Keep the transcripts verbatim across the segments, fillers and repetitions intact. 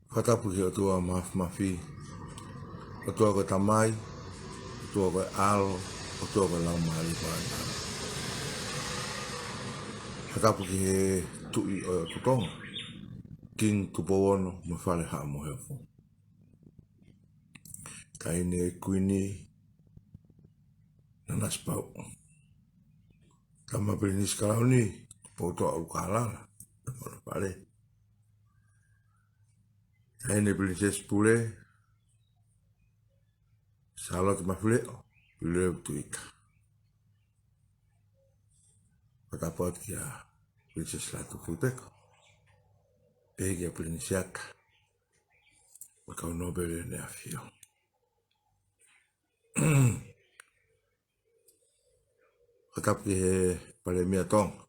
Fakatapu ki he ʻOtua Mafimafi, ʻOtua ko e Tamai, ʻOtua ko e ʻAlo, ʻOtua ko e Laumālie Māʻoniʻoni. Fakatapu ki he Tuʻi ʻo e ʻOtu Tonga, Kingi Tupou Ono mo Fale Haʻa Moheofo. Taʻahine Kuini Nanasipauʻu. Tama Pilinisi Kalauni Tupoutoʻa ʻUlukalala, Tupou Ono Fale. Taʻahine Pilinisesi Pule Sālote Mafileʻo Pilolevu Tuita. Fakatapu atu kia Pilinisesi Lātūfuipeka, pehē kia Pilinisi Ata, mo e kau nōpele ʻEne ʻAfio. Fakatapu ki he Palēmia Tonga,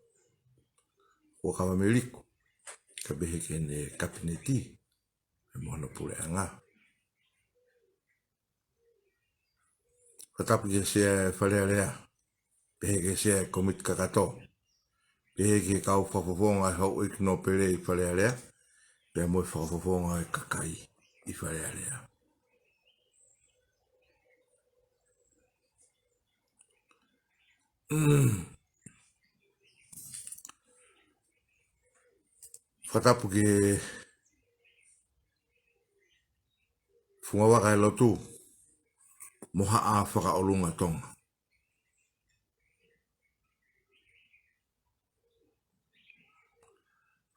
Huʻakavameiliku, kae pehē ki heʻene Kapineti, pea mo hono puleʻanga. Fakatapu ki he Sea ʻo e Fale Alea, pehē ki he Sea ʻo e Kōmiti Kakato, pehē ki he kau fakafofonga ʻo e houʻeiki nōpele ʻi Fale Alea, pea mo e fakafofonga ʻo e kakai ʻi Fale Alea. Fakatapu ki he fungavaka ʻo e lotu mo Haʻa Fakaʻolunga Tonga.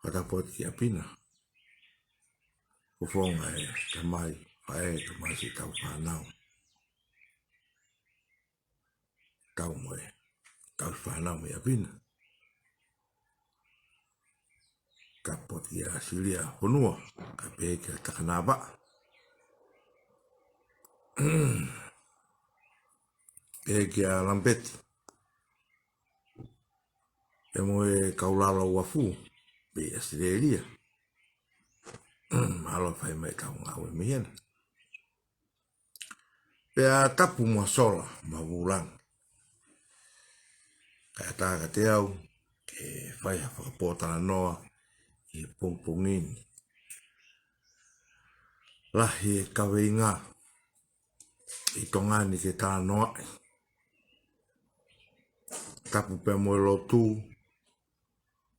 Fakatapu atu ki ʻApina, fofonga ʻo e tamai, faʻē, tamasiʻi, tauhi fānau, tauhi mo e tauhi fānau mei ʻApina. Fakatapu atu kia Silia Fonua, kae pehē kia Takanavaʻa, pehē kia Lamipeti, pea mo e kau lalo uafu mei ʻAositelēlia. Mālō e fai mai ʻetau ngāue mei hena. Pea tapu mo e sola mo e vūlangi. Kae ʻatā kiate au ke fai ha fakapōtalanoa ʻi he pongipongi ni. Lahi e kaveinga ʻi Tonga ni ke talanoaʻi. Tapu pea mo e lotu,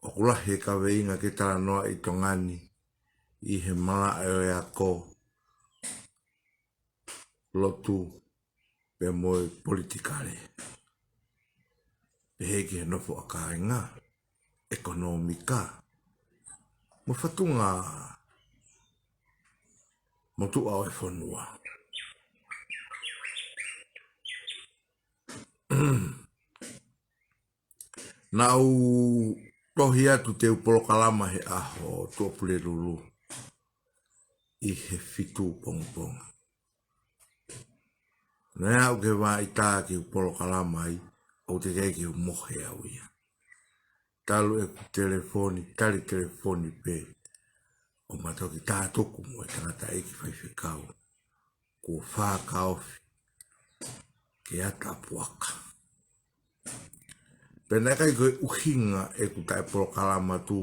ʻoku lahi e kaveinga ke talanoaʻi ʻi Tonga ni ʻi he malaʻe ʻo e ako, lotu, pea mo e politikale. Pehē ki he nofo ʻa kāinga, ʻekonōmika, mo e fatunga motuʻa ʻo e fonua. Naʻá ku tohi atu te u polokalama he ʻaho Tuʻapulelulu ʻi he fitu pongipongi. Naʻe aʻu ki he vahaʻa ʻe taha ke u polokalama ai, ʻoku teʻeki ai ke u mohe au ia. Talu ʻeku telefoni, tali telefoni pē, ʻo ma toki tātuku mo e tangataʻeiki faifekau kuo fakaofi ke ata puaka. Pea naʻe ʻikai ko e ʻuhinga ʻeku taʻepolokalama atu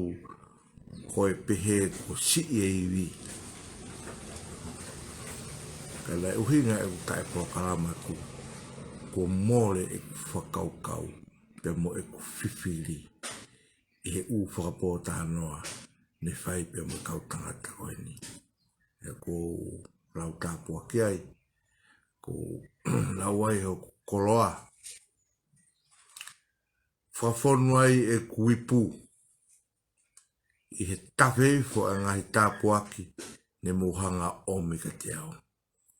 ko e pehē kuo siʻi e ivi. Ka naʻe ʻuhinga ʻeku taʻepolokalama atu kuo mole ʻeku fakakaukau pea mo ʻeku fifili ʻi he ʻū fakapōtalanoa ne fai pea mo e kau tangata ko eni. ʻOku ou lau tāpuaki ai, ʻoku ou lau ai hoku koloa. Fakafonu ai ʻeku ipu ʻi he tafe hifo ʻa e ngaahi tāpuaki ne mou hanga ʻomi kiate au.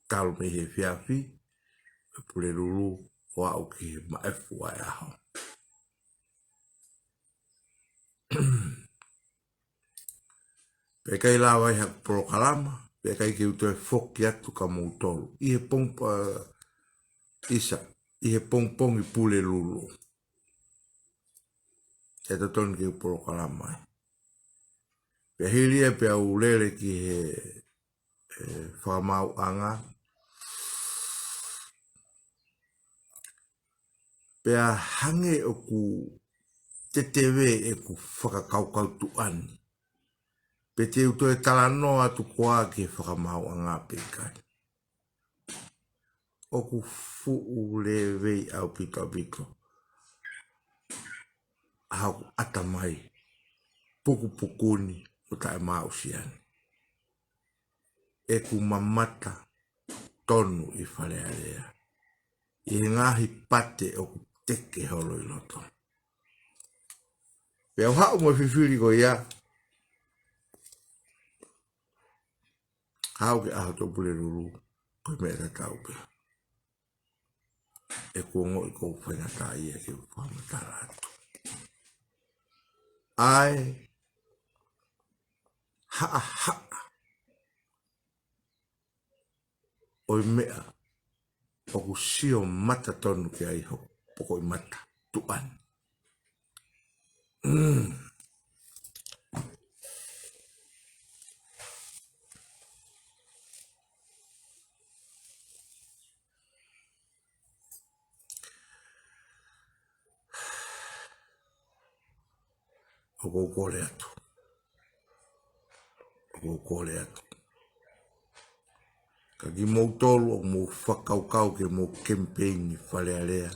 Talu mei he efiafi, ʻa e Pulelulu, ʻo aʻu ki he maʻefu ʻa e ʻaho. Pea ʻikai lava ai haku polokalama, pea ʻikai ke u toe foki atu kia moutolu. ʻI he pong-, ʻa, ʻisa, ʻi he pongipongi Pulelulu, ʻe totonu ke u polokalama ai. Pea hili ia pea u lele ki he, e, fakamaauʻanga. Pea hangē ʻoku teteve ʻeku fakakaukau tuʻa ni. Te u toe talanoa atu koā ki he fakamaauʻanga pe ʻikai. ʻOku fuʻu lēvei ʻaupito ʻaupito ʻa hoku ʻatamai pukupuku ni ʻo taʻemaʻusia ni. ʻEku mamata tonu ʻi Fale Alea ʻi he ngaahi pate ʻoku teke holo ʻi loto. Pea u haʻu mo e fifili ko ia, haʻu ki he ʻaho Tuʻapulelulu, ko e meʻa tatau pē. ʻOku ou ongoʻi ʻoku faingataʻaʻia ke u fakamatala atu ʻa e haʻahaʻa ʻo e meʻa ʻoku sio mata tonu ki ai hoku pokoʻi mata tuʻa ni. Mm. ʻOku ou kole atu. ʻOku ou kole atu. Ka kimoutolu ʻoku mou fakakaukau ke mou kemipeini Fale Alea,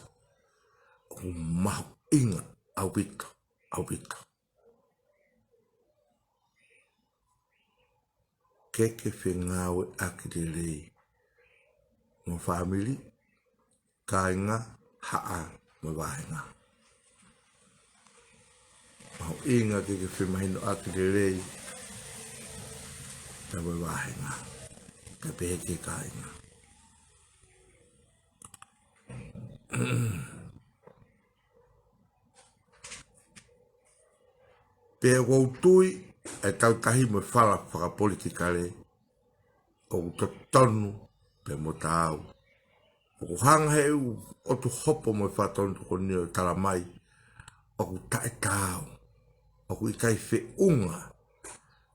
ʻoku mahuʻinga ʻaupito, ʻaupito ke ke fengāueʻaki lelei mo e fāmili, kāinga, haʻa mo e vāhenga. Mahuʻinga ke ke femahinoʻaki lelei pea mo e vāhenga, kae pehē ki he kāinga. Pea ʻoku ou tui ʻa e tautahi mo e fala fakapolitikale ʻoku totonu pea mo taau. ʻOku hanga he ʻū ʻotu hopo mo e fatongia tokoni ʻo talamai ʻoku taʻetaau, ʻoku ʻikai feʻunga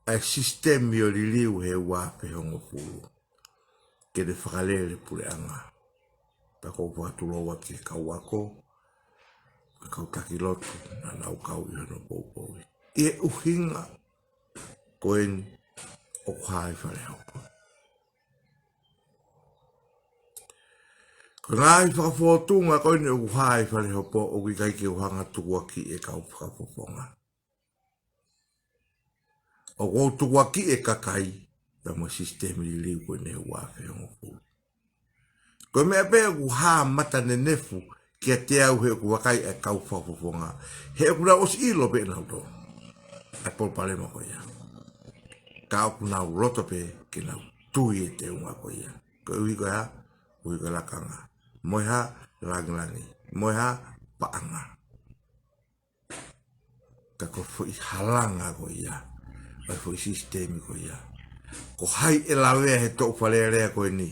ʻa e sisitemi ʻo e liliu he ua afe hongofulu ke ne fakalele puleʻanga. Pea ʻoku ou fakatulou atu ki he kau ako, ki he kau taki lotu naʻa nau kau ʻi hono poupou. ʻI he ʻuhinga ko eni ʻoku hā ʻi Falehopo. Ko e ngaahi fakafōtunga ko eni ʻoku hā ʻi Falehopo, ʻoku ʻikai ke u hanga tukuakiʻi e kau fakafofonga. ʻOku ou tukuakiʻi e kakai pea mo e sisitemi liliu ko eni he ua afe hongofulu. Ko e meʻa pē ʻoku hā mata nenefu kiate au he ʻoku vakai e kau fakafofonga, he ʻoku nau ʻosi ʻilo pē ʻe nautolu ʻa e palopalema ko ia. Ka ʻoku nau loto pē ke nau tui e teunga ko ia. Koeʻuhi ko e hā? Koeʻuhi ko e lakanga. Mo e hā? Langilangi. Mo e hā? Paʻanga. Ka ko e foʻi halanga ko ia ʻo e foʻi sisitemi ko ia. Ko hai ʻe lavea he toʻu Fale Alea ko eni?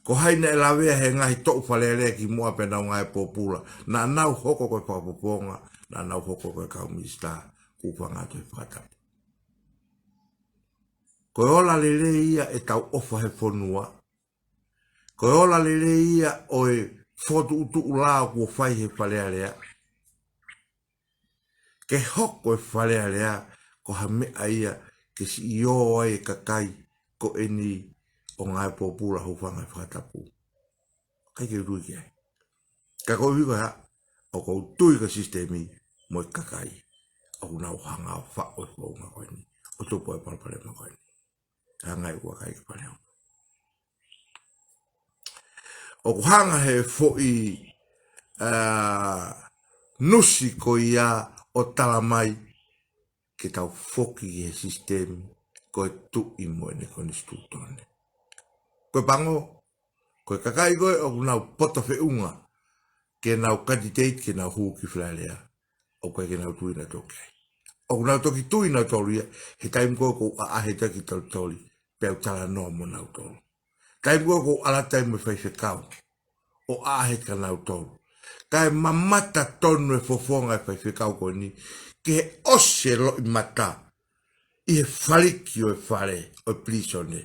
Ko hai naʻe lavea he ngaahi toʻu Fale Alea kimuʻa pea nau ngāue pōpula? Naʻa nau hoko ko e fakafofonga, naʻa nau hoko ko e kau minisitā, kuo u hanga atu he fakatapu. Ko e ola lelei ia ʻetau ʻofa he fonua. Ko e ola lelei ia ʻo e fokotuʻutuʻu lao kuo fai he Fale Alea. Ke hoko e Fale Alea ko ha meʻa ia ke siʻi ō ai e kakai ko eni ʻo ngāue pōpula, hūfanga he fakatapu. ʻIkai ke u tui ki ai. Ka koeʻuhi ko e hā? ʻOku ou tui ko e sisitemi mo e kakai ʻoku nau hanga ʻo faʻo e founga ko eni ʻo tupu e palopalema ko eni. Hanga ʻe ua kai ke pale au. ʻOku hanga he foʻi, ā, nusi ko ia ʻo talamai ke tau foki ki he sisitemi ko e Tuʻi mo ʻene konisitūtone. Ko e pango, ko e kakai ko ē ʻoku nau poto feʻunga ke nau kanititeiti ke nau hū ki Fale Alea, ʻoku ʻikai ke nau tui nautolu ki ai. ʻOku nau toki tui nautolu ia he taimi ko ē ʻoku ou ʻaʻahi atu ki Tolitoli pea u talanoa mo nautolu. Taimi ko ē ʻoku ou ʻalu atu ai mo e faifekau ʻo ʻaʻahi atu kia nautolu. Kae mamata tonu e fofonga e faifekau ko eni ki he ʻosi e loʻimata ʻi he faliki ʻo e fale ʻo e pilīsone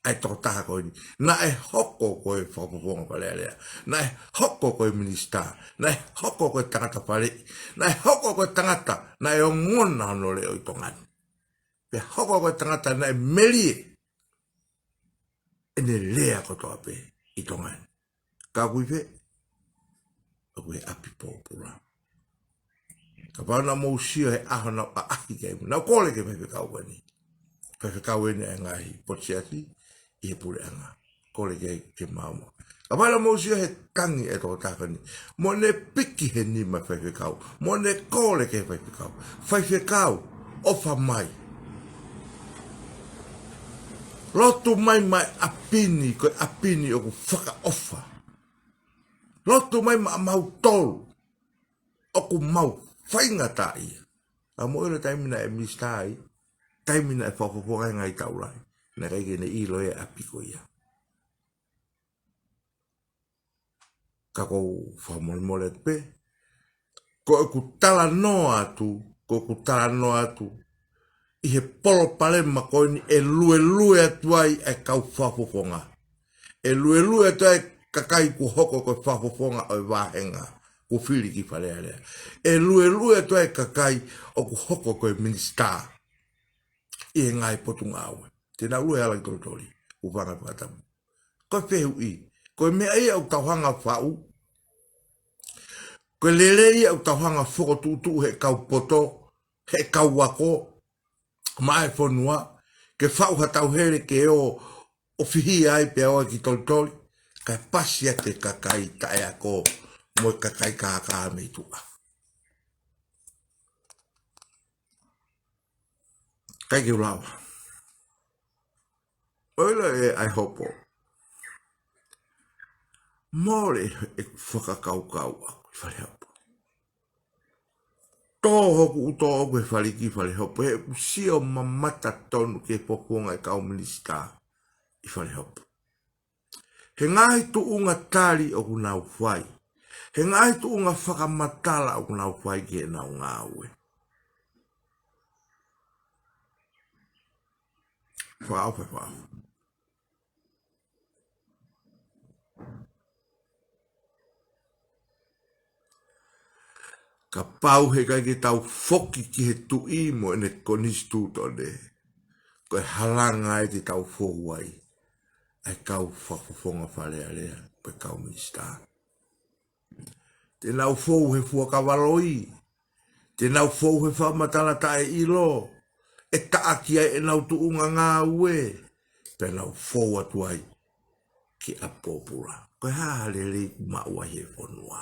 ʻa e tokotaha ko eni. Naʻe hoko ko e fakafofonga Fale Alea. Naʻe hoko ko e minisitā. Naʻe hoko ko e tangata faleʻi. Naʻe hoko ko e tangata naʻe ongona hono leʻo ʻi Tonga ni. ʻe hoko ko e tangata naʻe melie ʻene lea kotoa pē ʻi Tonga ni. Ka ʻoku ʻi fē? ʻOku ʻi he ʻapi pōpula. Kapau naʻa mou sio he ʻaho naʻa ku ʻaʻahi ki ai, naʻa ku kole ki he faifekau ko eni. Faifekau eni ʻa e ngaahi potu siasi ʻi he puleʻanga. Kole ki ai ke maama. Kapau naʻa mou sio he tangi ʻa e tokotaha ko eni, mo ʻene piki he nima faifekau, mo ʻene kole ki he faifekau. Faifekau, ʻofa mai. Lotu mai maʻa e ʻapi ni, ko e ʻapi ni ʻoku fakaʻofa. Lotu mai maʻa mautolu ʻoku mau faingataʻaʻia. ʻA, mou ʻilo e taimi naʻe minisitā ai, taimi naʻe fakafofonga ai e ngaahi taulaʻeiki, naʻe ʻikai ke ne ʻilo e ʻapi ko ia. Ka ʻoku ou fakamolemole atu pē, ko ʻeku talanoa atu, ko ʻeku talanoa atu ʻi he palopalema ko eni ʻe luelue atu ai ʻa e kau fakafofonga. ʻE luelue atu ai e kakai kuo hoko ko e fakafofonga ʻo e vāhenga, kuo fili ki Fale Alea. ʻE luelue atu ai e kakai ʻoku hoko ko e minisitā ʻi he ngaahi potungāue. Te nau lue hala ki Tolitoli, ʻo fanga fakatapu. Ko e fehuʻi, ko e meʻa ia ʻoku tau hanga faʻu, ko e lelei ia ʻoku tau hanga fokotuʻutuʻu he kau poto, he kau ako, maʻa e fonua, ke faʻu ha tauhele ke ō ʻo fihia ai pea ō ai ki Tolitoli, kae pasi atu e kakai taʻeako mo e kakai kākā mei tuʻa. ʻIkai ke u lava. ʻOi la e ʻai hopo. Mole e fakakaukau ʻaku ʻi Fale Hopo. Tō hoku ʻuto ʻoku ʻi he fale ki Fale Hopo, he ʻoku sio mamata tonu ki he fakafofonga e kau minisitā ʻi Fale Hopo. He ngaahi tuʻunga tali ʻoku nau fai. He ngaahi tuʻunga fakamatala ʻoku nau fai ki heʻenau ngāue. Fakaʻofa, fakaʻofa. Kapau he ʻikai ke tau foki ki he Tuʻi mo ʻene konisitūtone, ko e halanga ia te tau fou ai ʻa e kau fakafofonga Fale Alea, pe kau minisitā. Te nau fou he fuakava loi, te nau fou he fakamatala taʻeʻilo, ʻe taʻaki ai ʻenau tuʻunga ngāue, pea nau fou atu ai ki ʻapi pōpula. Ko e hā ha lelei ʻoku maʻu ai he fonua?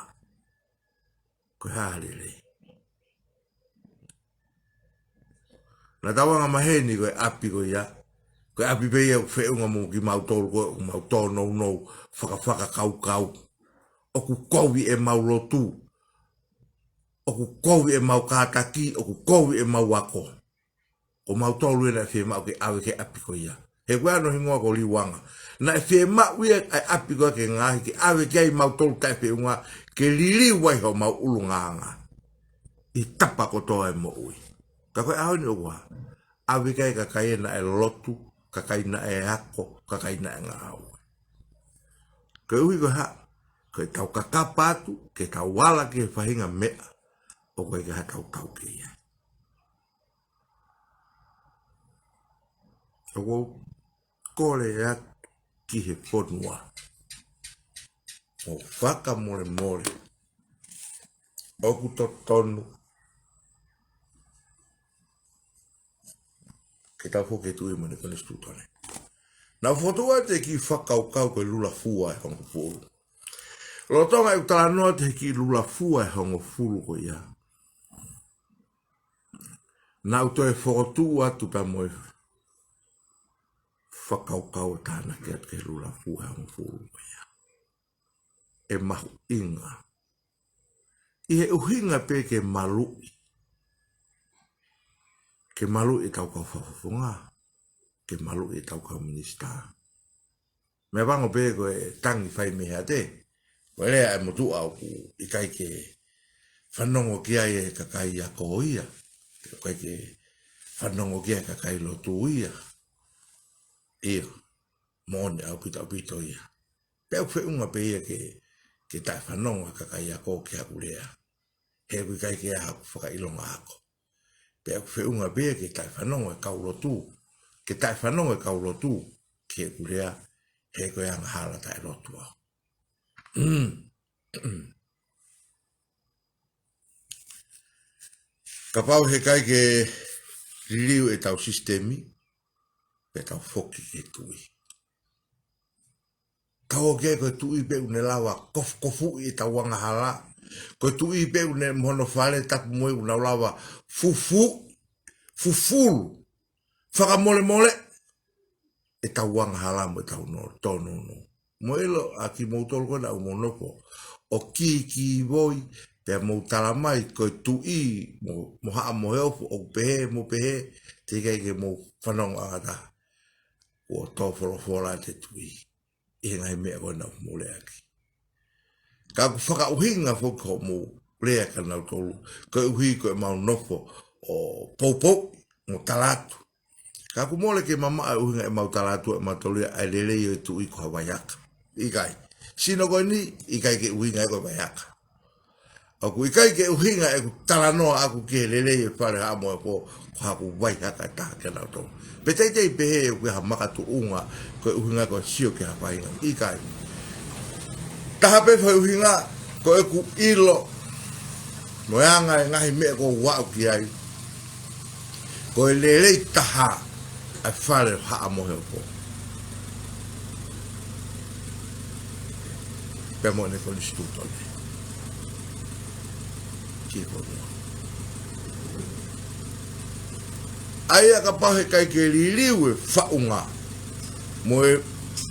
Ko e hā ha lelei? Naʻa tau anga maheni ko e ʻapi ko ia, ko e ʻapi pē ia ʻoku feʻunga mo kimautolu ko ē ʻoku mau tōnounou fakafakakaukau. ʻOku kovi ʻemau lotu, ʻoku kovi ʻemau kātaki, ʻoku kovi ʻemau ako. Ko mautolu ē naʻe fiemaʻu ke ʻave ki he ʻapi ko ia. He ko e ʻano hingoa ko Liuanga. Naʻe fiemaʻu ia ʻa e ʻapi ko ia ke ngaahi ke ʻave ki ai mautolu taʻefeʻunga ke liliu ai homau ʻulungaanga ʻi he tapa kotoa e moʻui. Ka ko e ʻaho ni ʻoku ʻa ʻave ki ai kakai ē naʻe lotu, kakai naʻe ako, kakai naʻe ngāue. Koeʻuhi ko e hā? Ko ʻetau kakapa atu ke tau ala ki he faʻahinga meʻa ʻoku ʻikai ke ha tautau ki ai. ʻOku ou kole atu ki he fonua ʻo fakamolemole, ʻoku totonu ke tau foki ki he Tuʻi mo ʻene konisitūtone. Naʻa ku fokotuʻu atu e kiʻi fakakaukau ko e lula fua ʻe hongofulu. Lolotonga ʻeku talanoa atu he kiʻi lula fua ʻe hongofulu ko ia, naʻa ku toe fokotuʻu atu pea mo e fakakaukau ʻo tānaki atu ki he lula fua ʻe hongofulu ko ia. ʻE mahuʻinga ʻi he ʻuhinga pē ke maluʻi, ke maluʻi ʻetau kau fakafofonga, ke maluʻi ʻetau kau minisitā. Meʻapango pē ko e tangi fai mei he ate, ko e lea ʻa e motuʻa ʻoku ʻikai ke fanongo ki ai e kakai ako ia, ʻikai ke fanongo ki ai e kakai lotu ia. ʻIo, moʻoni ʻaupito ʻaupito ia. Pea ʻoku feʻunga pē ia ke, ke taʻefanongo e kakai ako ki haʻaku lea. He ʻoku ʻikai ke ʻi ai haʻaku fakaʻilonga ako. Pea ʻoku feʻunga pē ia ke taʻefanongo e kau lotu, ke taʻefanongo e kau lotu ki heʻeku lea, he ko e angahala taʻelotu au. Kapau he ʻikai ke liliu ʻetau sisitemi, pea tau foki ki he tuʻi. Tau ō ki ai ko e tuʻi pē ʻoku ne lava kofukofuʻi ʻetau angahala. Ko e tuʻi pē ʻoku ne mo hono fale tapu mo ia ʻoku nau lava fufu, fufulu, fakamolemole ʻetau angahala mo ʻetau no, tōnounou. Mou ʻilo ʻa kimoutolu ko ena ʻoku mou nofo ʻo kīkīvoi, pea mou tala mai ko e tuʻi mo, mo Haʻa Moheofo ʻoku pehē mo pehē, teʻeki ai ke mou fanongo ʻa e taha. Kuo tō folofola ʻa e tuʻi ʻi he ngaahi meʻa ko ena ʻoku mou leaʻaki. Ka ʻoku fakaʻuhinga foki hoʻomou lea kia nautolu, koeʻuhi ko ʻemau nofo ʻo poupou mo tala atu. Ka ʻoku mole ke mamaʻo e ʻuhinga ʻemau tala atu ʻemautolu ia ʻa e lelei ʻo e tuʻi ko ha vaihaka. ʻIkai. Sino ko eni, ʻikai ke ʻuhinga ia ko e vaihaka. ʻOku ʻikai ke ʻuhinga ʻeku talanoa ʻaku ki he lelei e fale Haʻa Moheofo ko haʻaku vaihaka ʻe taha kia nautolu. Pe teitei pehē ʻoku ʻi ai ha makatuʻunga ko e ʻuhinga ko e sio ki ha faʻahinga. ʻIkai. Taha pē foʻi ʻuhinga ko ʻeku ʻilo mo e anga e ngaahi meʻa ʻoku ou aʻu ki ai. Ko e lelei taha ʻa e fale Haʻa Moheofo pea mo ʻene konisitūtone ki he fonua. ʻA ia kapau he ʻikai ke liliu e faʻunga mo e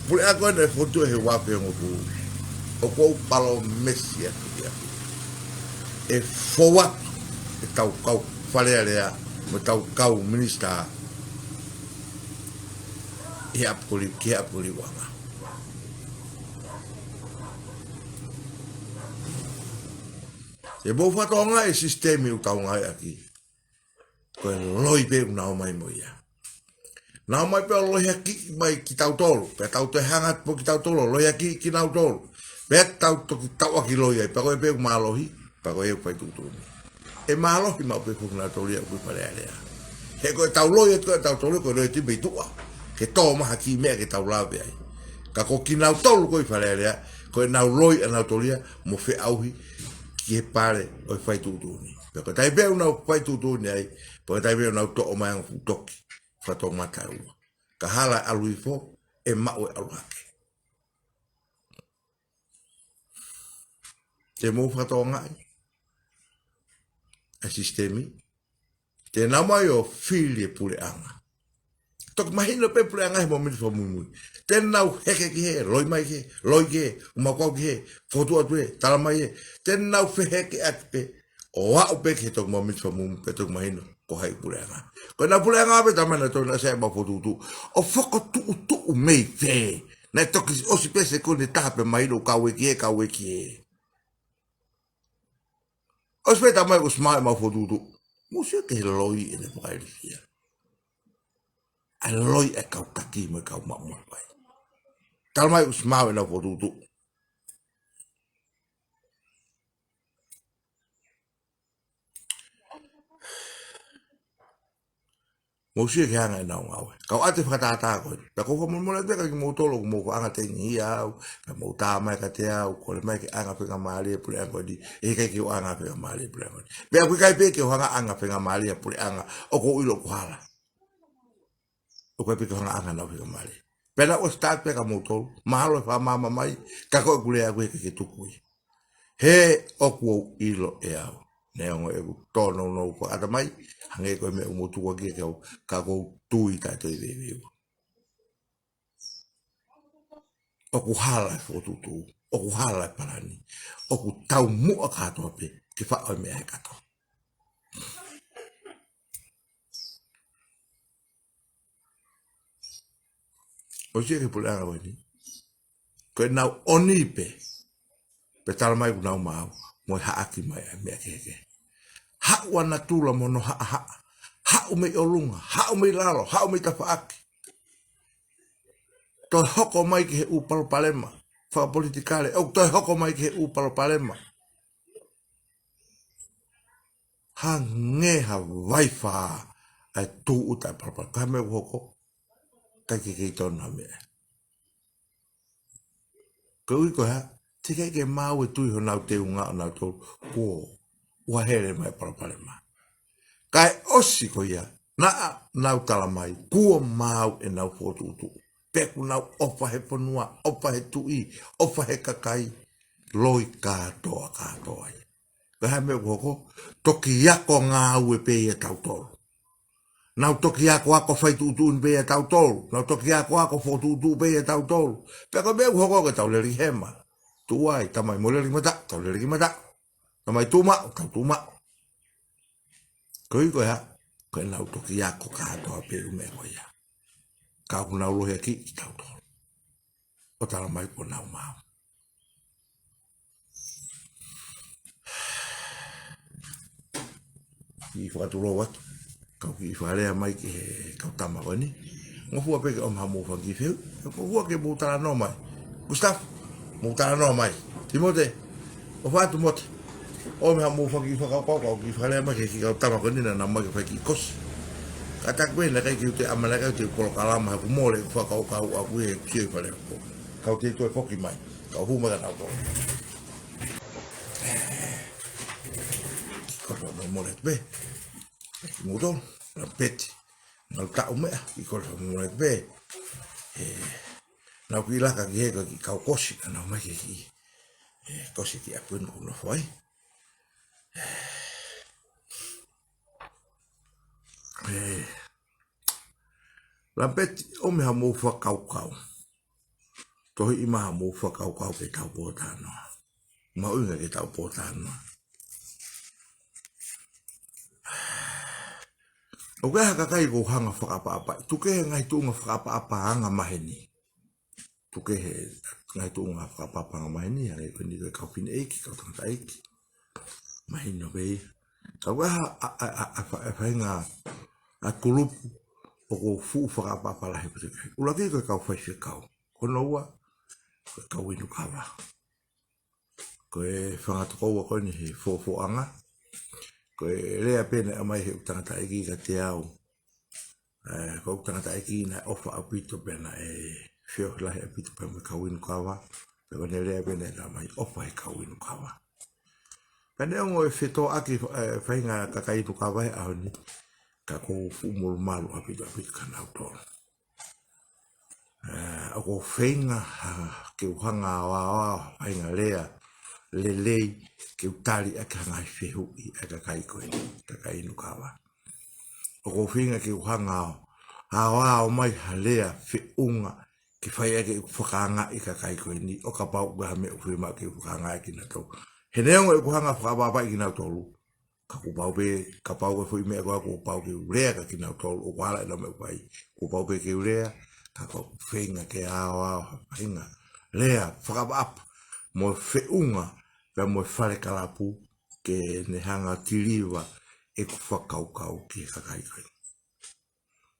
puleako ena ʻe fokotuʻu he ua afe hongofulu, ʻoku ou palōmesi atu ia ʻe fou atu ʻetau kau Fale Alea mo ʻetau kau minisitā ʻi he ʻapi ko Li-, ki he ʻapi ko Liuanga. ʻE mou fakatokangaʻi e sisitemi ʻoku tau ngāueʻaki. Ko e loi pē ʻoku nau ō mai mo ia. Nau ō mai pē ʻo loihakiʻi mai kitautolu. Pea tau toe hanga pē kitautolu ʻo loihakiʻi kinautolu. Pea tau toki tauʻaki loi ai. Pea ko e pē ʻoku mālohi, pea ko e ʻoku fai tuʻutuʻuni. ʻE mālohi maʻu pē foki nautolu ia ʻoku ʻi Fale Alea. He ko ʻetau loi atu ko ʻetau tolu ko e loi atu mei tuʻa. Ke tō mai ha kiʻi meʻa ke tau lave ai. Ka ko kinautolu ko ē ʻi Fale Alea, ko ʻenau loi ʻanautolu ia mo feʻauhi ki he pale ʻo e fai tuʻutuʻuni. Pea ko e taimi pē ʻoku nau fai tuʻutuʻuni ai, pea ko e taimi pē ʻoku nau toʻo mai ʻa e ongo fuʻu toki fakatoumata ʻe ua. Ka hala e ʻalu hifo, ʻe maʻu e ʻalu hake. Te mou fakatokangaʻi ʻa e sisitemi. Te nau ō mai ʻo fili e puleʻanga. Toki mahino pē puleʻanga he mōmeniti fakamuimui. Te nau heke ki hē, loi mai ki hē, loi ki hē, ʻumaʻā kau ki hē, fokotuʻu atu hē, tala mai hē. Te nau fehekeʻaki pē ʻo aʻu pē ki he toki mōmeniti fakamuimui pea toki mahino ko hai puleʻanga. Ko ʻenau puleʻanga pē talamai naʻe toe naʻe sai ʻemau fokotuʻutuʻu. ʻO fokotuʻutuʻu mei fē? Naʻe toki ʻosi pē sekoni ʻe taha pea mahino kau ē ki hē, kau ē ki hē. ʻOsi pē talamai kuo ʻosi maʻu ʻemau fokotuʻutuʻu. Mou sio ki he loi ʻene fakailifia. ʻA e loi ʻa e kau taki mo e kau maʻu mafai. Talamai kuo ʻosi maʻu ʻenau fokotuʻutuʻu. Mou sio ki he anga ʻenau ngāue. Kau ʻoatu e fakatātā ko ē. Pea ʻoku ou fakamolemole atu pē kia kimoutolu ʻoku mou anga tengi ia au, pea mou tā mai kiate au, kole mai ke anga faingamālie e puleʻanga ko eni, ʻe ʻikai ke u anga faingamālie e puleʻanga ko eni. Pea ʻoku ʻikai pē ke u hanga anga faingamālie e puleʻanga ʻoku ou ʻilo ʻoku hala. ʻOku ʻikai pē ke u hanga anga ʻenau faingamālie. Pea naʻa ku ʻosi tā atu pē kia moutolu, mahalo ʻe fakamāmā mai, ka ko ʻeku lea ʻoku ʻikai ke tuku ia. He ʻoku ou ʻilo ʻe au. Neongo ʻeku tōnounou fakaʻatamai, hangē ko e meʻa ʻoku mou tukuakiʻi kiate au, ka ʻoku ou tui taʻe toe veiveiua. ʻOku hala e fokotuʻutuʻu, ʻoku hala e palani, ʻoku taumuʻa kātoa pē ke faʻo e meʻa he kato. ʻOsi ia ki he puleʻanga ko eni. Ko ʻenau ʻoni pē. Pea talamai kuo nau maʻu, mo e haʻaki mai ʻa e meʻa kehekehe. Haʻu ʻa natula mo hono haʻahaʻa. Haʻu mei ʻolunga, haʻu mei lalo, haʻu mei tafaʻaki. Toe hoko mai ki he ʻū palopalema fakapolitikale, ʻoku toe hoko mai ki he ʻū palopalema Hangē ha vaifā ʻa e tūʻuta e palopalema. Ko e hā e meʻa ʻoku hoko? ʻIkai ke kei tonu ha meʻa. Koeʻuhi ko e hā? Teʻeki ai ke maau e tui honau teunga ʻonautolu kuo ʻuha hele mai e palopalema. Kae ʻosi ko ia, naʻa nau tala mai, kuo maau ʻenau fokotuʻutuʻu. Pea ʻoku nau ʻofa he fonua, ʻofa he tuʻi, ʻofa he kakai, loi kātoa, kātoa ia. Ko e hā e meʻa ʻoku hoko? Toki ako ngāue pē ia ʻa tautolu. Nau toki akoako fai tuʻutuʻuni pē ia ʻa tautolu. Nau toki akoako fokotuʻutuʻu pē ia ʻa tautolu. Pea ko e meʻa ʻoku hoko ko e tau lele ki hema. Tuʻu ai, tamai, mou lele ki mataʻu, tau lele ki mataʻu. Tamai, tuʻu maʻu, tau tuʻu maʻu. Koeʻuhi ko e hā? Ko ʻenau toki ako kātoa pē ʻū meʻa ko ia. Ka ʻoku nau lohiakiʻi kitautolu ʻo tala mai kuo nau maau. Kiʻi fakatulou atu, kau kiʻi fakalea mai ki he kau tama ko eni. Ngofua pē ke ʻomi haʻamou fanga kiʻi fehuʻi. Ngofua ke mou talanoa mai. Gustav, mou talanoa mai. Timote, ʻofa atu Mote. ʻOmi haʻamou fanga kiʻi fakakaukau, kau kiʻi fakalea mai ki he kiʻi kau tama ko eni naʻa nau ō mai ke fai kiʻi kosi. Kātaki pē naʻe ʻikai ke u toe ʻamanaki au te u polokalama he ʻoku mole e fakakaukau ʻaʻaku ʻi he sio ʻi fale ako. Kau toe toe foki mai. Kau hū mai ka nau tō. Ko e mole pē. Muto, na peti. Nau taʻu meʻa, ʻi ko e mole pē. ʻE, nau kiʻi laka ki he ko e kiʻi kau kosi, naʻa nau ō mai ke kiʻi, ʻe, kosi ki ʻapi ni ʻoku ou nofo ai. ʻE, Lapeti, ʻomi haʻamou fakakaukau. Tohiʻi mai haʻamou fakakaukau ke tau pōtalanoa. Mahuʻinga ke tau pōtalanoa. ʻOku ʻi ai ha kakai ʻoku ou hanga ʻo fakaʻapaʻapaʻi. Tuku kehe e ngaahi tuʻunga fakaʻapaʻapa anga maheni. Tuku kehe e ngaahi tuʻunga fakaʻapaʻapa anga maheni, hangē ko eni ko e kau fineʻeiki, kau tangataʻeiki. Mahino pē ia. Ka ʻoku ʻi ai ha, ʻa, ʻa, ʻa, ʻa, fa-, ʻa e faʻahinga, ʻa e kulupu ʻoku ou fuʻu fakaʻapaʻapa lahi pē ki ai. ʻUluaki ko e kau faifekau. Ko hono ua, ko e kau inu kava. Ko e fanga tokoua ko eni he fofoʻanga. Ko e lea pē naʻe ʻomai he ʻū tangataʻeiki kiate au. ʻE, ko e ʻū tangataʻeiki naʻe ʻofa ʻaupito pea naʻe feohi lahi ʻaupito pea mo e kau inu kava. Pea ko ʻene lea pē naʻe talamai ʻofa he kau inu kava. Pea neongo e fetōʻaki, ʻe, faʻahinga kakai inu kava he ʻaho ni, ka ʻoku ou fuʻu molumalu ʻaupito ʻaupito kia nautolu. ʻE, ʻoku ou feinga ha, ke u hanga ʻo aoao ha faʻahinga lea lelei ke u tali ʻaki ha ngaahi fehuʻi ʻa e kakai ko eni, kakai inu kava. ʻOku ou feinga ke u hanga ʻo aoao mai ha lea feʻunga ke fai ʻaki ʻeku fakaangaʻi e kakai ko eni, ʻo kapau ʻoku ʻi ai ha meʻa ʻoku fiemaʻu ke u fakaangaʻi kinautolu. He neongo ʻeku hanga ʻo fakaʻapaʻapaʻi kinautolu, ka kuo pau pē, kapau ko e foʻi meʻa ko ē kuo pau ke u lea kia kinautolu, ʻoku ʻalu ʻenau meʻa ʻoku fai, kuo pau pē ke u lea, ka ʻoku ou feinga ke aoao ha faʻahinga lea fakaʻapaʻapa mo e feʻunga, pea mo e fale kalapu, ke ne hanga ʻo tiliva ʻeku fakakaukau ki he kakai ko ē.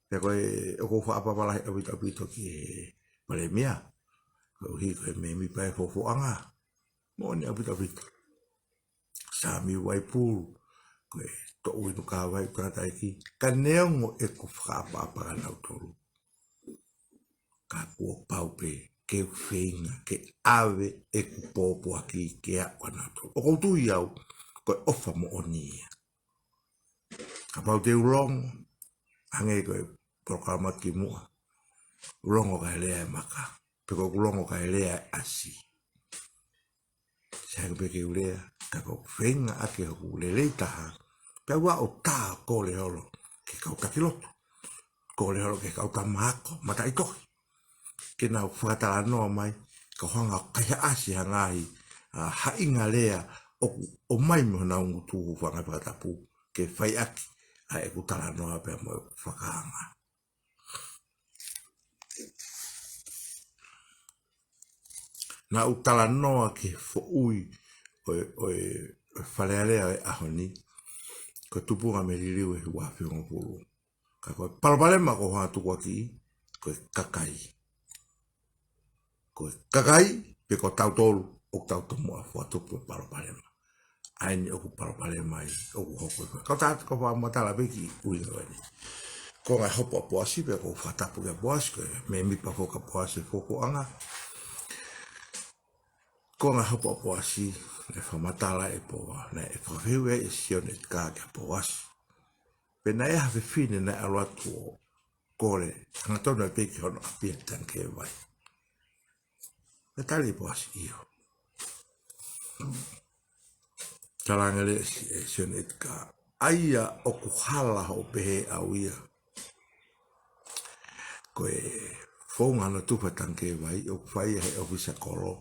Pea ko e, ʻoku ou fakaʻapaʻapa lahi ʻaupito ʻaupito ki he Palēmia, koeʻuhi ko e mēmipa e fofoʻanga. Moʻoni ʻaupito ʻaupito. Sāmiu Vaipulu, ko e toʻu inu kava ʻi ʻū tangataʻeiki, ka neongo ʻeku fakaʻapaʻapa kia nautolu, ka kuo pau pē ke u feinga ke ʻave ʻeku pōpoaki ke aʻu kia nautolu. ʻOku ou tui au, ko e ʻofa moʻoni ia. Kapau te u longo, hangē ko e polokalama kimuʻa, u longo kae lea e maka, pe ko ʻeku longo kae lea e ʻasi. Sai ange pē ke u lea, ka ʻoku ou feinga ʻaki hoku lelei taha, pea u aʻu ʻo tā kole holo ki he kau taki lotu, kole holo ki he kau tama ako, mataʻitohi, ke nau fakatalanoa mai, ka u hanga ʻo kaihaʻasi ha ngaahi, ʻa, haʻinga lea ʻoku ʻomai mei honau ngutu, hūfanga he fakatapu, ke fai ʻaki ʻa ʻeku talanoa pea mo ʻeku fakaanga. Naʻa ku talanoa ki he foʻui ʻo e, ʻo e, ʻo e Fale Alea ʻo e ʻaho ni, ko e tupuʻanga mei he liliu ʻe ua afe hongofulu. Ka ko e palopalema ʻoku ou hanga ʻo tukuakiʻi, ko e kakai. Ko e kakai, pe ko tautolu, ʻoku tau tomuʻa fakatupu e palopalema. ʻA eni ʻoku palopalema ai, ʻoku hoko ʻi he. Kau tā, kau fakamatala pē ki ʻuhinga ko eni. Ko e ngaahi hopo ʻa Poasi, pea ʻoku ou fakatapu kia Poasi, ko e mēmipa foki ʻa Poasi he fokotuʻutuʻuʻanga. Ko e ngaahi hopo ʻa Poasi, naʻe fakamatala ʻe Poa, naʻe fakafehuʻi ai ʻe Sione ʻEtika kia Poasi pe naʻe ʻi ai ha fefine naʻe ʻalu atu ʻo kole, hangatonu ai pē ki hono ʻapi ʻa e tangikē vai. Naʻe tali ʻe Poasi ʻio. Talaange leva ʻe Si-, ʻe Sione ʻEtika, ʻa ia ʻoku hala hoʻo pehē ʻau ia. Ko e founga hono tufa e tangikē vai, ʻoku fai ia he ʻōfisa kolo,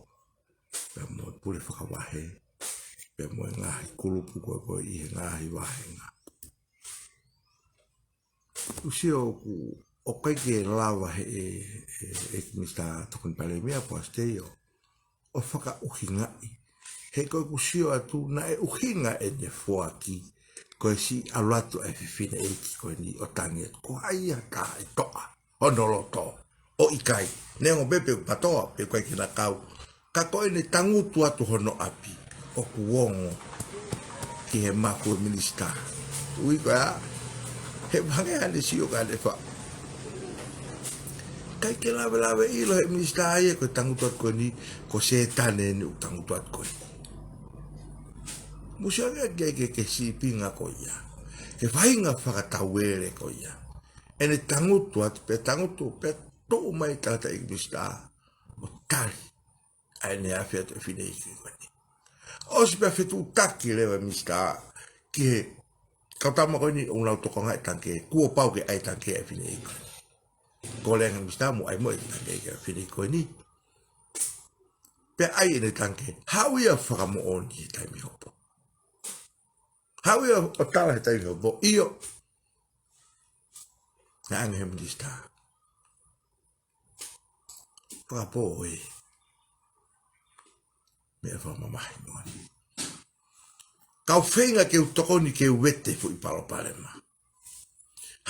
pea mo e pule fakavahe, pea mo e ngaahi kulupu ko ē ko ē ʻi he ngaahi vāhenga. ʻOku ou sio ʻoku, ʻoku ʻikai ke lava he ʻe, ʻe, ʻe Minisitā Tokoni Palēmia Poasi Teʻio ʻo fakaʻuhingaʻi. He ko ʻeku sio atu naʻe ʻuhinga ʻene foaki, ko e siʻi ʻalu atu ʻa e fefine ʻeiki ko eni ʻo tangi atu. Ko hai ia ka e toʻa hono loto ʻo ʻikai. Neongo pē pe ʻoku PATOA, pe ʻoku ʻikai ke na kau. Ka ko ʻene tangutu atu hono ʻapi, ʻoku ongo ki he maku ʻo e minisitā. Ui ko ia, he vangea ne sio ka ne fa. ʻIkai ke lavelaveʻilo he minisitā ia ko e tangutu atu ko eni, ko Sētane eni ʻoku tangutu atu ko eni. Mou sio ange ki ai ke, ke sīpinga ko ia. Ke faʻahinga fakatauele ko ia. ʻEne tangutu atu, pea tangutu, pea tuʻu mai tangataʻeiki minisitā ʻo tali ʻa ʻene ʻave atu e fineʻeiki ko eni. ʻOsi pea fetuʻutaki leva e minisitā ki he kau tama ko eni ʻoku nau tokangaʻi e tangikē, kuo pau ke ʻai e tangikē ʻa e fineʻeiki ko eni. Kole ange e minisitā mo ʻai mo e tangikē ki he fineʻeiki ko eni. Pea ʻai ʻene tangikē, haʻu ia ʻo fakamoʻoni he taimi hopo. Haʻu ia ʻo tala he taimi hopo, ʻio. Naʻe ʻange he minisitā, fakapō e meʻa fakamamahi moʻoni. Kau feinga ke u tokoni ke u vete e foʻi palopalema.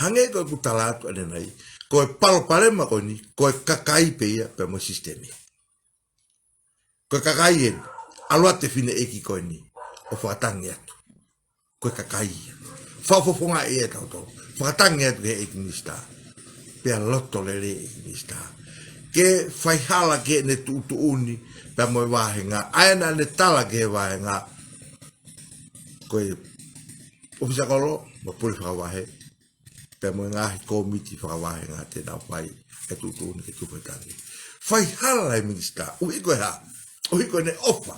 Hangē ko ʻeku tala atu ʻanenai, ko e palopalema ko eni, ko e kakai pē ia pea mo e sisitemi. Ko e kakai eni, ʻalu atu e fineʻeiki ko eni ʻo fakatangi atu. Ko e kakai ia. Fakafofongaʻi ia ʻe tautolu. Fakatangi atu ki he ʻeiki minisitā. Pea loto lelei e ʻeiki minisitā ke fai hala ki heʻene tuʻutuʻuni pea mo e vāhenga. ʻA ia naʻa ne tala ki he vāhenga, ko e ʻōfisa kolo mo e pule fakavahe, pea mo e ngaahi kōmiti fakavāhenga te nau fai e tuʻutuʻuni ke tupu e tangikē. Fai hala e minisitā, ʻuhi ko e hā? ʻUhi ko ʻene ʻofa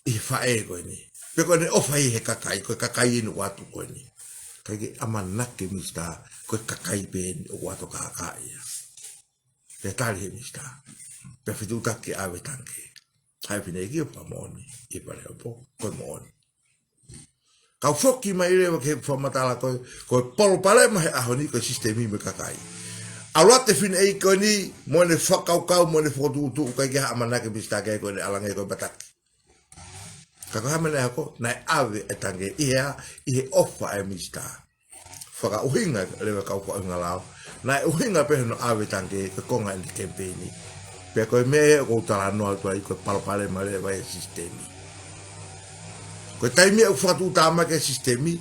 ʻi he faʻē ko eni. Pe ko ʻene ʻofa ʻi he kakai, ko e kakai eni ʻoku ʻatu ko eni. ʻIkai ke ʻamanaki e minisitā, ko e kakai pē eni ʻoku ʻatu kākā ia. Pea tali he minisitā. Pea fetuʻutaki ke ʻave e tangikē. Haʻu e fineʻeiki ʻo fakamoʻoni ʻi he fale hopo, ko e moʻoni. Kau foki mai leva ki he fakamatala ko e, ko e palopalema he ʻaho ni ko e sisitemi mo e kakai. ʻAlu atu e fineʻeiki ko eni, mo ʻene fakakaukau, mo ʻene fokotuʻutuʻu, ʻikai ke ʻi ai ha ʻamanaki e minisitā ke ko ʻene ʻalu ange ko e pataki. Ka ko e hā e meʻa naʻe hoko, naʻe ʻave e tangikē ʻi he, ʻi he ʻofa e minisitā. Fakaʻuhinga leva e kau fakaʻuhinga lao. Naʻe ʻuhinga pē hono ʻave e tangikē ko e konga ʻene kemipeini. Pea ko e meʻa ia ʻoku ou talanoa atu ai ko e palopalema leva e sisitemi. Ko e taimi ʻoku fakatuʻutāmaki e sisitemi,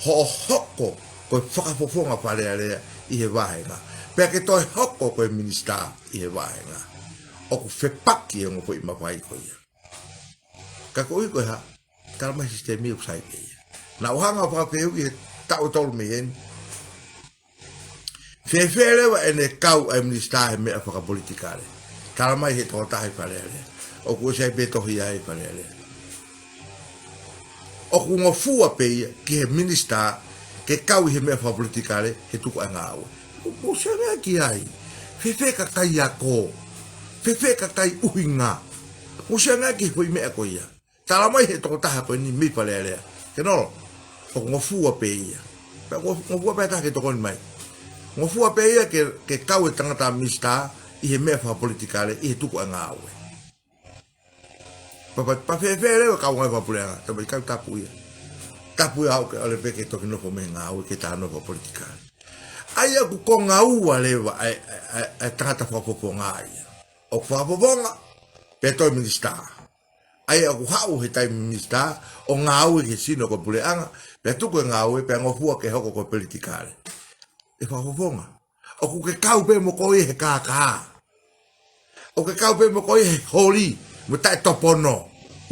hoʻo hoko ko e fakafofonga Fale Alea ʻi he vāhenga. Pea ke toe hoko ko e minisitā ʻi he vāhenga. ʻOku fepaki e ongo foʻi mafai ko ia. Ka ko e ʻuhi ko e hā, talamai sisitemi ʻoku sai pē ia. Naʻa ku hanga ʻo fakafehuʻi he taʻu ʻe tolu mei heni. Fēfē leva ʻene kau ʻa e minisitā he meʻa fakapolitikale. Talamai he tokotaha ʻi Fale Alea. ʻOku ʻosi ʻi ai pē tohi ia ʻi Fale Alea. ʻOku ngofua pē ia ki he minisitā ke kau ʻi he meʻa fakapolitikale he tuku ʻa e ngāue. Mou sio ange ki ai. Fēfē kakai ako. Fēfē kakai ʻuhinga. Mou sio ange ki he foʻi meʻa ko ia. Talamai he tokotaha ko eni mei Fale Alea. Ke nolo, ʻoku ngofua pē ia. Pea ngo-, ngofua pē taha ke tokoni mai. Ngofua pē ia ke, ke kau e tangata minisitā ʻi he meʻa fakapolitikale ʻi he tuku ʻa e ngāue. Pea, pea, pea fēfē leva e kau ngāue fakapuleʻanga, talamai ʻikai, tapu ia. Tapu ia ʻoku ke ʻalu pē ke toki nofo mei he ngāue ke tā nofo fakapolitikale. ʻA ia ʻoku konga ua leva ʻa e, ʻa e, ʻa e, ʻa e tangata fakafofonga ia. ʻOku fakafofonga, pea toe minisitā. ʻA ia ʻoku haʻu he taimi minisitā ʻo ngāue ki he sino ko e puleʻanga, pea tuku e ngāue, pea ngofua ke hoko ko e politikale. ʻE fakafofonga. ʻOku ke kau pē mo koe he kākā. ʻOku ke kau pē mo koe he holi, mo taʻetopono.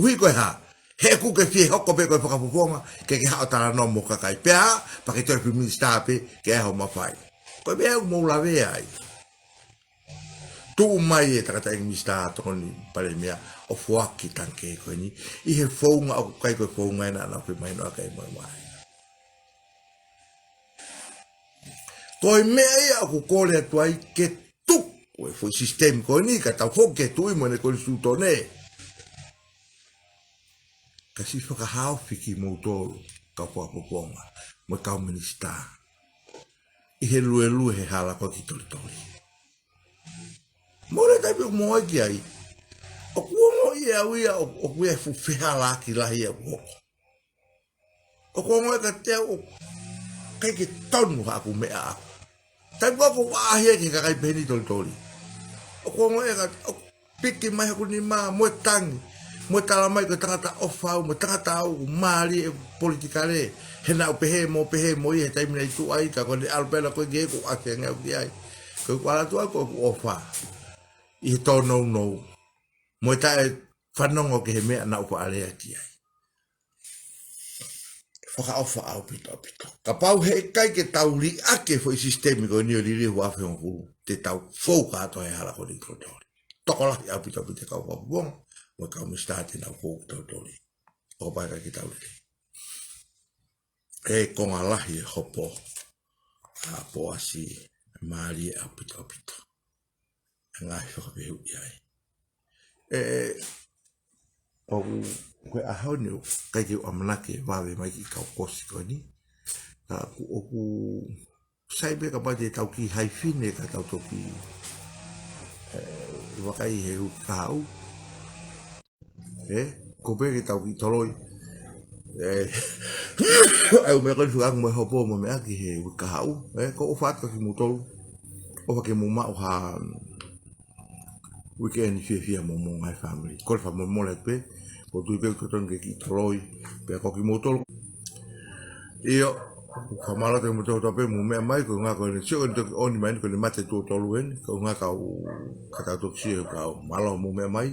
ʻUhi ko e hā, he ʻoku ke fie hoko pē ko e fakafofonga, ke ke haʻu ʻo talanoa mo e kakai pea, pea ke toe fai minisitā pē, ke ʻai ho mafai. Ko e meʻa ʻoku mou lavea ai. Tuʻu mai e tangataʻeiki minisitā tokoni palēmia ʻo foaki e tangi ko eni, ʻi he founga ʻoku ʻikai ko e founga ena naʻa nau fie mahino ʻaki e moemoeʻanga. Ko e meʻa ia ʻoku kole atu ai ke tuku e foʻi sisitemi ko eni ka tau foki ki he Tuʻi mo ʻene konisitūtone. Ka siʻi fakahaofi kimoutolu kau fakafofonga mo e kau minisitā ʻi he luelue he hala ko ē ki Tolitoli. Mole tai pē ʻoku mou ʻai ki ai. ʻOku ongoʻi ʻe au ia ʻo, ʻoku ʻi ai e fuʻu fehālaaki lahi ia ʻoku hoko. ʻOku ongoʻi kiate au ʻoku ʻikai ke tonu haʻaku meʻa ʻaʻaku. Taimi ko ē ʻoku ʻaʻahi ai ki he kakai pehē ni Tolitoli. ʻOku ongoʻi ʻe au ʻoku piki mai hoku nima mo e tangi, mo e tala mai ko e tangata ʻofa au, mo e tangata au ʻoku mālie e politikale, he naʻa ku pehē mo pehē mo ia he taimi naʻe tuʻu ai, ka ko ʻene ʻalu pē ʻena ko ē ki heʻeku ʻasi ange au ki ai. Ko ʻeku ʻalu atu au ko ʻeku ʻofa ʻi he tōnounou mo e taʻefanongo ki he meʻa naʻa ku faʻa lea ki ai. Fakaʻofa ʻaupito ʻaupito. Kapau heʻikai ke tau liʻaki e foʻi sisitemi ko eni ʻo liliu ʻa e fengokulu, te tau fou kātoa he hala ko eni ki Tolitoli. Tokolahi ʻaupito ʻaupito e kau fakafofonga mo e kau minisitā te nau fou ki Tolitoli. ʻOku pau ke tau lele. ʻE konga lahi e hopo ʻa Poasi, mālie ʻaupito ʻaupito e ngaahi fakafehuʻi ai. ʻE, ʻoku, ko e ʻaho ni ʻoku ʻikai ke u ʻamanaki ʻe vave mai ki he kau kosi ko eni. Ka ʻoku, ʻoku sai pē kapau te tau kiʻi haʻi fine ka tau toki, ʻe, vakai he uike kahaʻu. ʻE, ko pē ke tau kiʻi toloi. ʻE, ʻa e ʻū meʻa ko eni fekauʻaki mo e hopo mo e meʻa ki he uike kahaʻu. ʻE, ko e ʻofa atu kia kimoutolu. ʻOfa ke mou maʻu ha weekend fiefia mo homou ngaahi family. Kole fakamolemole pē, ʻoku ou tui pē ʻoku totonu ke kiʻi toloi, pea ko kimoutolu. ʻIo, fakamālō atu kiate kimoutolu kotoa pē mou meʻa mai, ko e ʻuhinga ko ʻene sio ko ʻene toki ʻoni mai eni, ko ʻene mate tuʻo tolu eni, ko e ʻuhinga ka u, ka tau toki sio he kau. Mālō mou meʻa mai,